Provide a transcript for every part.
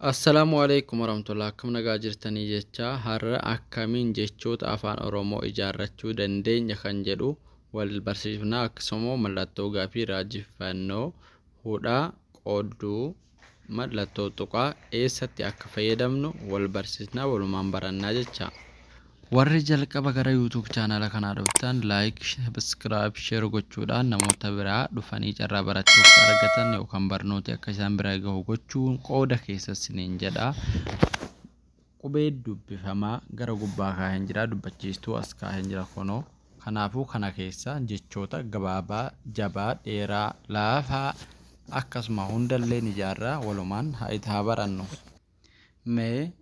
Assalaamu alaikum warahmatullahi, akkam nagaa jirtanii jecha har'a akkamiin jechoota Afaan Oromoo ijaarrachuu dandeenya kan jedhu wal barsiifna. Akkasuma mallattoo gaafii, raajeffannoo, hudhaa, qoodduu, mallattoo tuqaa eessatti akka fayyadamnu wal barsiisna, walumaan barannaa jecha. Warri jalqaba gara YouTube chaanala kanaa dhuftan like, subscribe, share gochuudhaan namoota biraa dhufanii carraa barachuu akka argatan yookaan barnooti akka isaan bira gahu gochuun qooda keessa isiniin jedha. Qubee dubbifamaa gara gubbaa kaa'een jira, dubbachiistuu as kaa'een jira kunoo. Kanaafuu kana keessa jechoota gabaabaa, jabaa, dheeraa, laafaa akkasuma hundallee ni ijaarra, walumaan haa barannu. Mee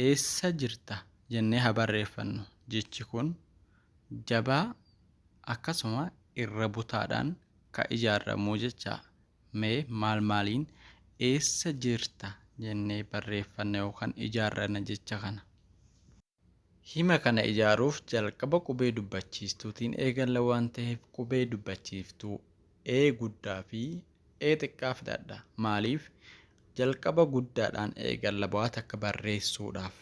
eessa jirta jennee haa barreeffannu. Jechi kun jabaa akkasuma irra butaadhaan ka ijaarramuu jecha. Mee maal maaliin eessa jirta jennee barreeffanna yookaan ijaarranna jecha kana? Hima kana ijaaruuf jalqaba qubee dubbachiistuutiin eegalla waan ta'eef qubee dubbachiiftuu E guddaa fi E xiqqaa fidadha. Maaliif? Jalqaba guddaadhaan eegalla waa takka barreessuudhaaf.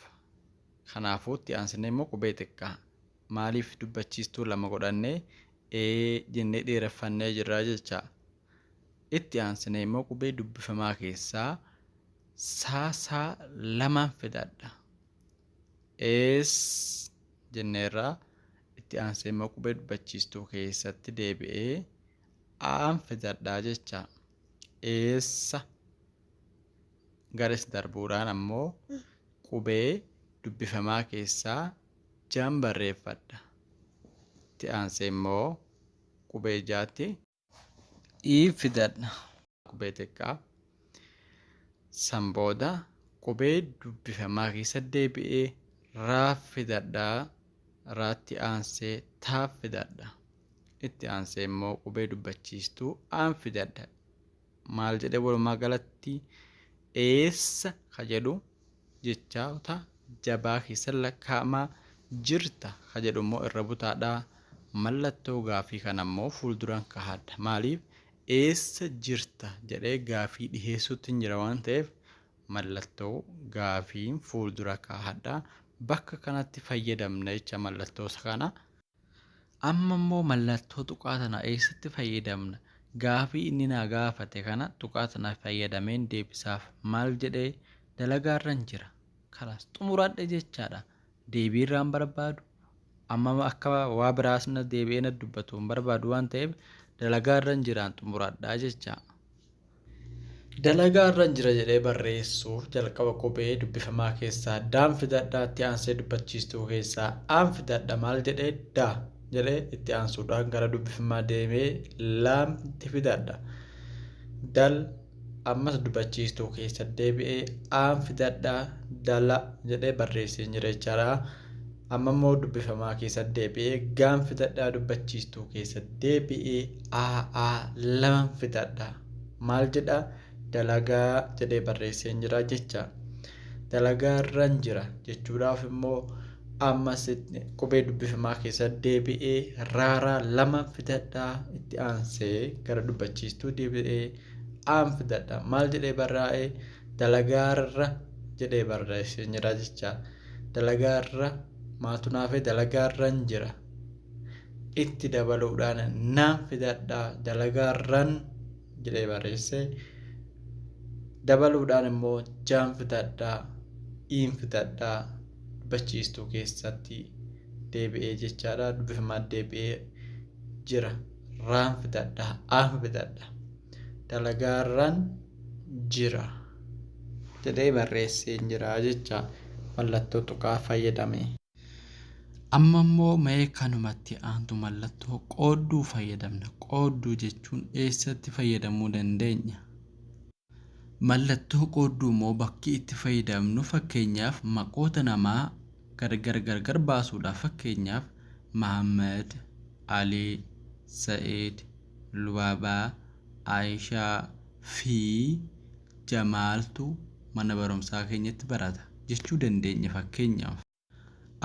Kanaafuu itti aansinee immoo qubee xiqqaa. Maaliif dubbachiistuu lama godhannee E jennee dheereffannee jirra jecha. Itti aansinee immoo qubee dubbifamaa keessaa saa saa lamaan fidadha. Eess jenneerra, itti aansee immoo qubee dubbachiistuu keessatti deebi'ee aan fidadhaa jecha. Eessa garas darbuudhaan ammoo qubee dubbifamaa keessaa jaan barreeffadha. Itti aansee immoo qubee jaatti ii fidadha. Qubee xiqqaa. San booda qubee dubbifamaa keessa deebi'ee raa fidadha. Raatti aansee taa fidadha. Itti aansee immoo qubee dubbachiistuu aan fidadha. Maal jedhee walumaa galatti eessa ka jedhu jechoota jabaa keessa lakkaa'ama, jirta ka jedhu immoo irra butaadha. Mallattoo gaafii kana immoo fuulduraan kaa'adha. Maaliif? Eessa jirta jedhee gaafii dhiheessuutti hin jira waan ta'eef mallattoo gaafiin fuuldura kaa'adha. Bakka kanatti fayyadamna jecha mallattoo kana. Amma immoo mallattoo tuqaa tana eessatti fayyadamna? Gaafii inni naa gaafate kana tuqaa tana fayyadameen deebisaaf. Maal jedhee? Dalagaarran jira. Kalaas, xumuradhe jechaadha. Deebii irraan barbaadu. Amma akka waa biraas na deebi'ee na dubbatu hin barbaadu waan ta'eef dalagaarran jiraan xumuradhaa jecha. Dalagaarran jira jedhee barreessuuf jalqaba qubee dubbifamaa keessaa daan fidadha, itti aansee dubbachiistuu keessaa aan fidadha. Maal jedhee? Da jedhee itti aansuudhaan gara dubbifamaa deemee laamti fidadha. Dal, ammas dubbachiistuu keessa deebi'ee aan fidadha, dala jedhee barreessee jira jechaadha. Amma immoo dubbifamaa keessa deebi'ee gaan fidadha, dubbachiistuu keessa deebi'ee aa lama fidadha. Maal jedha? Dalagaa jedhee barreessee jira jecha. Dalagaarran jira jechuudhaaf immoo ammas qubee dubbifamaa keessa deebi'ee raaraa lama fidadha, itti aansee gara dubbachiistuu deebi'ee aan fidadha. Maal jedhee barraa'ee? Dalagaarra jedhee barreessee jira jecha. Dalagaarra maaltu naafee? Dalagaarran jira. Itti dabaluudhaan naan fidadha, dalagaarran jedhee barreesse. Dabaluudhaan immoo jaan fidadha, iin fidadha, dubbachiistuu keessatti deebi'ee jechaadha. Dubbifamaa deebi'ee jira. Raan fidadha, aan fidadha. Dalagaarran jira jedhee barreessee jira jecha mallattoo tuqaa fayyadame. Amma immoo mee kanumatti aantu mallattoo qoodduu fayyadamna. Qoodduu jechuun eessatti fayyadamuu dandeenya? Mallattoo qoodduu immoo bakki itti fayyadamnu fakkeenyaaf maqoota namaa gargar gargar baasuudhaaf, fakkeenyaaf Mahammad, Alii, Sa'id, Lubaabaa, Aayishaa fi Jamaaltu mana barumsaa keenyatti barata jechuu dandeenya fakkeenyaaf.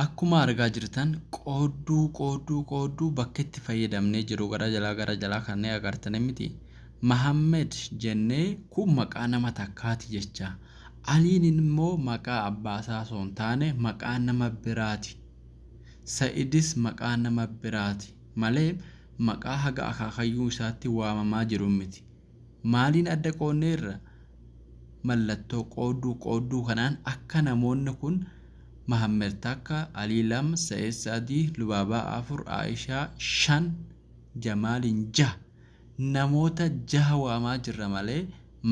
Akkuma argaa jirtan qoodduu qoodduu qoodduu bakka itti fayyadamnee jiru gara jalaa gara jalaa kanneen agartanii miti. Mahammed jennee kun maqaa nama takkaati jecha. Aliin immoo maqaa abbaasaa osoo hin taane maqaa nama biraati. Sa'idis maqaa nama biraati malee maqaa haga akaakayyuu isaatti waamamaa jiru miti. Maaliin adda qoodneerra? Mallattoo qoodduu qoodduu kanaan akka namoonni kun Mahammed 1, Alii 2, Sa'id 3, Lubaabaa 4, Aayishaa 5, Jamaaliin 6 namoota jaha waamaa jirra malee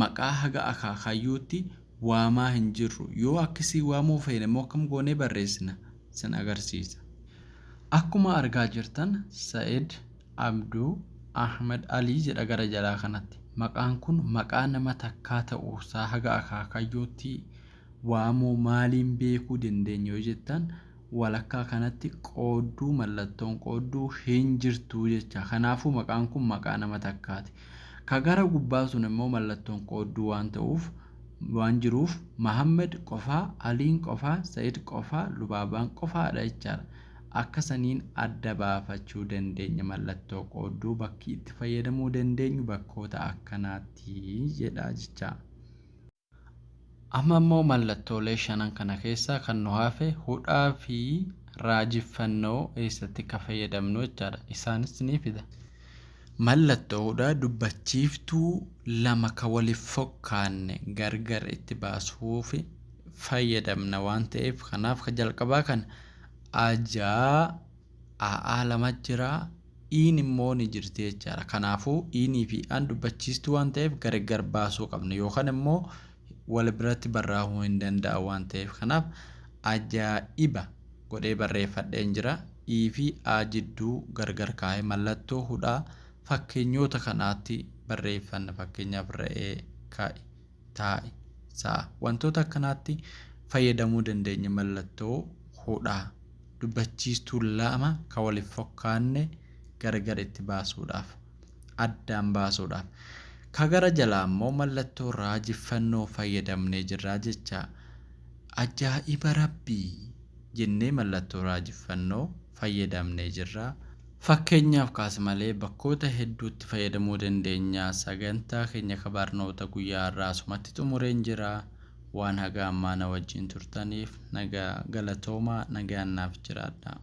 maqaa haga akaakayyuutti waamaa hin jirru. Yoo akkasii waamuu feene immoo akkam goonee barreessina? Sin agarsiisa. Akkuma argaa jirtan Sa'id, Abduu, Ahmed Alii jedha gara jalaa kanatti. Maqaan kun maqaa nama takkaa ta'uusaa haga akaakayyuutti waamuu maaliin beekuu dandeenya yoo jettan, walakkaa kanatti qoodduu mallattoon qoodduu hin jirtu jecha. Kanaafuu maqaan kun maqaa nama takkaati. Ka gara gubbaa sun immoo mallattoon qoodduu waan ta'uuf waan jiruuf Mahammed qofaa, Aliin qofaa, Sa'id qofaa, Lubaabaan qofaadha jechaadha. Akka saniin adda baafachuu dandeenya. Mallattoo qoodduu bakki itti fayyadamuu dandeenyu bakkoota akkanaatti jedha jecha. Amma immoo mallattoolee shanan kana keessaa kan nu hafe hudhaa fi raajeffannoo eessatti akka fayyadamnu jechaadha. Isaanis ni fida. Mallattoo hudhaa dubbachiiftuu lama ka waliif fokkaanne gargar itti baasuuf fayyadamna waan ta'eef, kanaaf ka jalqabaa kana ajaa a'aa lama jira, iin immoo ni jirti jechaadha. Kanaafuu iinii fi aan dubbachiistuu waan ta'eef gargar baasuu qabna yookaan immoo wal biratti barraa'uu hin danda'an waan ta'eef, kanaaf ajaa'iba godhee barreeffadheen jira. I fi a jidduu gargar kaa'ee mallattoo hudhaa fakkeenyoota kanaatti barreeffanna. Fakkeenyaaf re'ee, ka'i, taa'i, sa'a, wantoota akkanaatti fayyadamuu dandeenya mallattoo hudhaa dubbachiistuu lama ka waliif fokkaanne gargar itti baasuudhaaf, addaan baasuudhaaf. Ka gara jalaa immoo mallattoo raajeffannoo fayyadamnee jirraa jecha. Ajaa'iba rabbii jennee mallattoo raajeffannoo fayyadamnee jirra. Fakkeenyaaf kaase malee bakkoota hedduutti fayyadamuu dandeenya. Sagantaa keenya ka barnoota guyyaa har'aa asumatti xumureen jira. Waan haga ammaa na wajjin turtaniif nagaa galatoomaa, nagaan naaf jiraadha.